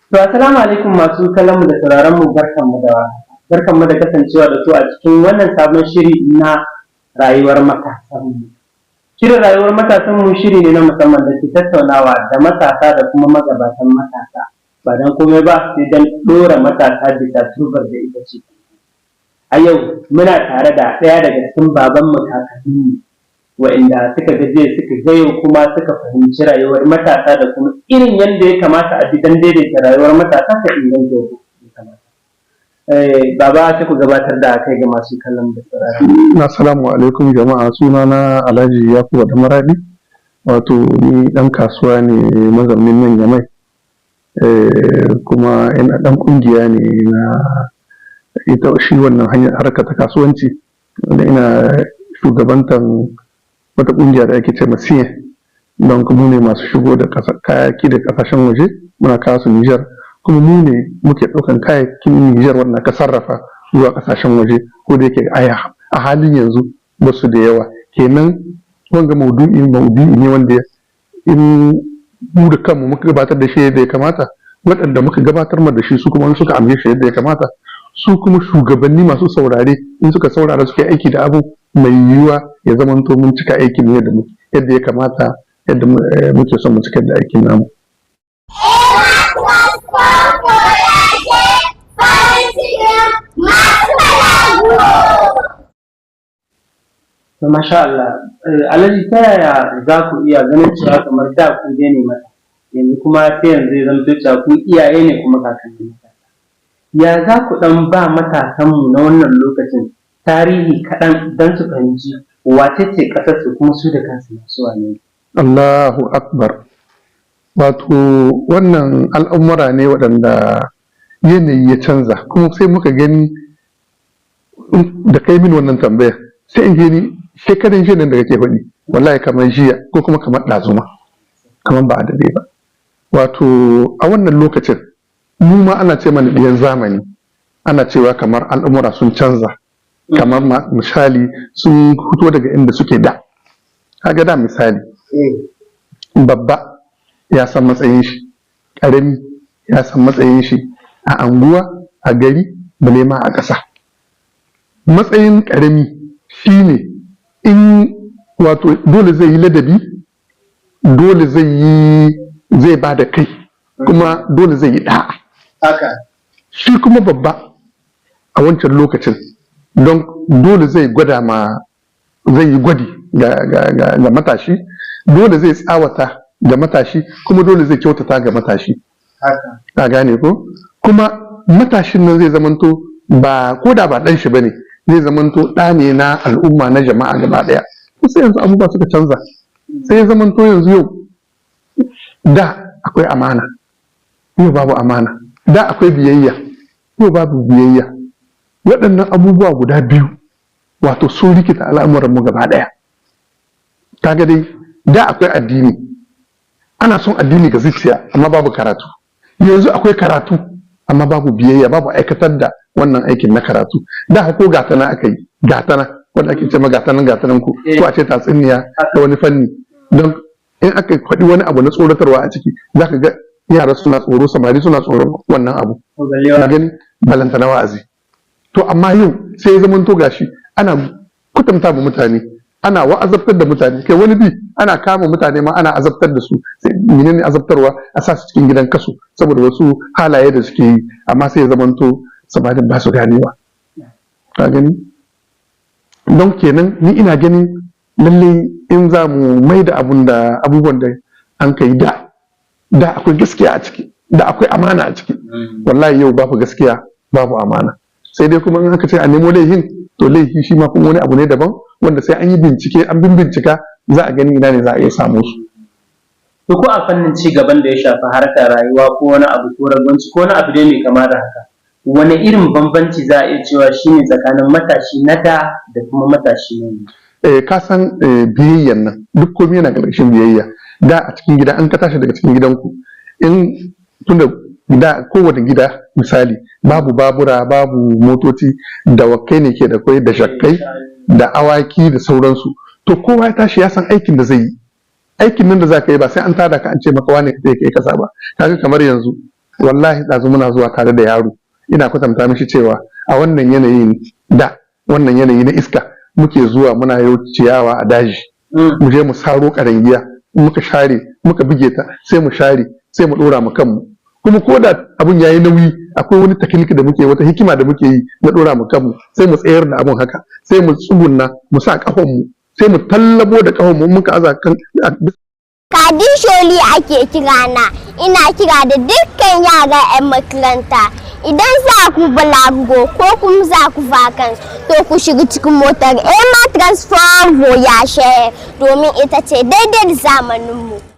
To, assalamu alaikum masu kallon mu da sauraron mu, barkanmu da kasancewa da ku a cikin wannan sabon shiri na Rayuwar Matasanmu. Shirin Rayuwar Matasanmu shiri ne na musamman da ke tattaunawa da matasa da kuma magabatan matasa, ba don komai ba sai don ɗora matasa bisa turbar da ita ce. A yau muna tare da ɗaya daga cikin babanmu, kakanninmu, wa'inda suka ga jiya suka ga yau, kuma suka fahimci rayuwar matasa da kuma irin yadda ya kamata a bi don daidaita rayuwar matasa ta inganta yadda ya kamata. Baba, sai ku gabatar da kai ga masu kallon da sauraron. Assalamu alaikum jama'a, sunana Alhaji Yakubu da Maradi, wato ni ɗan kasuwa ne mazaunin nan Yamai, kuma ina ɗan ƙungiya ne na ita shi wannan hanyar harka ta kasuwanci, wanda ina shugabantan wata ƙungiya da ake ce ma SIEN. Don mu ne masu shigo da kayayyaki da ƙasashen waje, muna kawo su Nijar, kuma mu ne muke ɗaukan kayayyakin Nijar wanda aka sarrafa zuwa ƙasashen waje, ko da yake a halin yanzu ba su da yawa. Kenan wanga maudu'i, maudu'i ne wanda in mu da kanmu muka gabatar da shi yadda ya kamata, waɗanda muka gabatar ma da shi su kuma suka amshe shi yadda ya kamata, su kuma shugabanni masu saurare in suka saurara suka yi aiki da abu, mai yiwuwa ya zamanto mun cika aikin mu yadda ya kamata, yadda muke son mu cika da aikin namu. Farin cikin masu balaguro. To, masha Allah. Alhaji, ta yaya za ku iya ganin cewa kamar da ku dai ne matasa, yanzu kuma sai yanzu ya zamto cewa ku iyaye ne kuma kakannin matasa? Ya za ku ɗan ba matasanmu na wannan lokacin tarihi kaɗan don su fahimci wace ce ƙasarsu, kuma su da kansu masu wane ne? Allahu akbar! Wato wannan al'amura ne waɗanda yanayi ya canza, kuma sai muka gani da kai min wannan tambayar, sai in gani shekaran jiya nan da kake faɗi, wallahi kamar jiya ko kuma kamar ɗazuma, kamar ba a daɗe ba. Wato a wannan lokacin mu ma ana ce mana ɗiyan zamani, ana cewa kamar al'amura sun canza, kamar misali sun fito daga inda suke da. Kaga da misali, babba ya san matsayin shi, ƙarami ya san matsayin shi a anguwa, a gari, bale ma a ƙasa. Matsayin ƙarami shine in wato dole zai yi ladabi, dole zai ba da kai, kuma dole zai yi ɗa'a. Shi kuma babba a wancan lokacin, don dole zai gwada ma, zai yi gwadi ga matashi, dole zai tsawata ga matashi, kuma dole zai kyautata ga matashi. Ka gane ko? Kuma matashin nan zai zamanto ba ko da ba ɗan shi bane, zai zamanto ɗa ne na al'umma, na jama'a gaba ɗaya. Sai yanzu abubuwa suka canza, sai ya zamanto yanzu yau da akwai amana, yau babu amana. Da akwai biyayya, yau babu biyayya. Waɗannan abubuwa guda biyu wato sun rikita al'amuran mu gaba ɗaya. Kaga dai da akwai addini, ana son addini ga zuciya, amma babu karatu. Yanzu akwai karatu amma babu biyayya, babu aikatar da wannan aikin na karatu. Da ko gatana aka yi, gatana wanda ake ce ma gatanan gatanan ku, ko a ce tatsuniya ta wani fanni, don in aka faɗi wani abu na tsoratarwa a ciki, za ka ga yara suna tsoro, samari suna tsoron wannan abu. Na gani balanta na wa'azi. To amma yau sai ya zamanto gashi ana kwatanta ma mutane, ana wa'azabtar da mutane, kai wani bi ana kama mutane ma ana azabtar da su. Sai menene azabtarwa? A sa su cikin gidan kaso saboda wasu halaye da suke yi, amma sai ya zamanto samarin ba su ganewa. Ka gani? Don kenan ni ina ganin lallai in za mu mai da abun da abubuwan da an kai da, da akwai gaskiya a ciki, da akwai amana a ciki. Wallahi yau babu gaskiya, babu amana. Sai dai kuma in aka ce a nemo laifin, to laifi shi ma kuma wani abu ne daban wanda sai an yi bincike, an bincika, za a gani ina ne za a iya samu su. To, ko a fannin ci gaban da ya shafi harkar rayuwa, ko wani abu, ko ragwanci, ko wani abu dai mai kama da haka, wani irin bambanci za a iya cewa shine tsakanin matashi na da da kuma matashi na yanzu? Eh, ka san biyayyan nan, duk komai yana ƙarƙashin biyayya. Da a cikin gida, an ka tashi daga cikin gidanku, in tunda da kowane gida misali babu babura, babu motoci, dawakai ne ke da kwai, da jakkai da awaki da sauransu. To kowa ya tashi ya san aikin da zai yi. Aikin nan da za ka yi ba sai an tada ka an ce maka wane ka kai kaza ba. Kaga kamar yanzu Wallahi ɗazu muna zuwa tare da yaro, ina kwatanta mishi cewa a wannan yanayin da wannan yanayi na iska muke zuwa muna yau ciyawa a daji, mu je mu saro karangiya, in muka share, muka buge ta, sai mu share, sai mu dora mu kanmu. Kuma ko da abun yayi nauyi, akwai wani technique da muke, wata hikima da muke yi na dora mu kanmu. Sai mu tsayar da abun haka, sai mu tsugunna, mu sa kafan mu, sai mu tallabo da kafan mu muka aza kan. Kadisholi ake kirana, ina kira da dukkan yara 'yan makaranta. Idan za ku balaguro ko kuma za ku vacances, to ku shiga cikin motar Emma Transfer Voyage domin ita ce daidai da zamaninmu.